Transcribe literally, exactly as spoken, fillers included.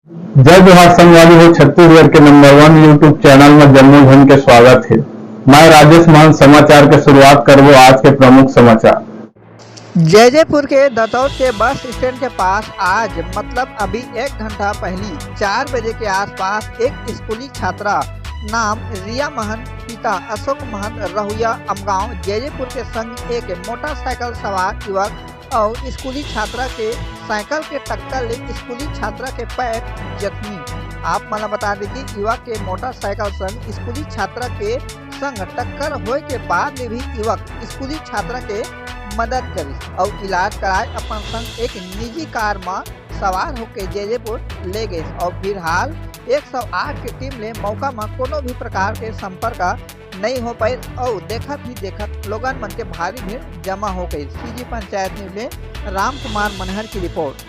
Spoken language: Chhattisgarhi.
जय जोहार संगवारी हो, छत्तीसगढ़ के नंबर वन YouTube चैनल में जम्मो झन के स्वागत हे। मैं राजेश महंत समाचार के शुरुआत करबो आज के प्रमुख समाचार। जैजेपुर के दतौर के बस स्टैंड के पास आज, मतलब अभी एक घंटा पहली चार बजे के आसपास एक स्कूली छात्रा नाम रिया महंत, पिता अशोक महंत, रहुइया अमगांव जैजेपुर के संग एक मोटरसाइकिल सवार युवक अउ स्कूली छात्रा के साइकिल के टक्कर ले स्कूली छात्रा के पैर जख्मी। आप मन ल बता दें कि युवक के मोटरसाइकिल संग स्कूली छात्रा के संग टक्कर होए के बाद ले भी युवक स्कूली छात्रा के मदद करिस अउ इलाज कराए अपन संग एक निजी कार म सवार होके जैजेपुर ले गइस अउ फिलहाल एक सौ आठ के टीम ले मौका म कोनो भी प्रकार के संपर्क नइ हो पाइस अउ देखत ही देखत लोगन मन के भारी भीड़ जमा हो गइस। सीजी पंचायत न्यूज ले राम कुमार मनहर की रिपोर्ट।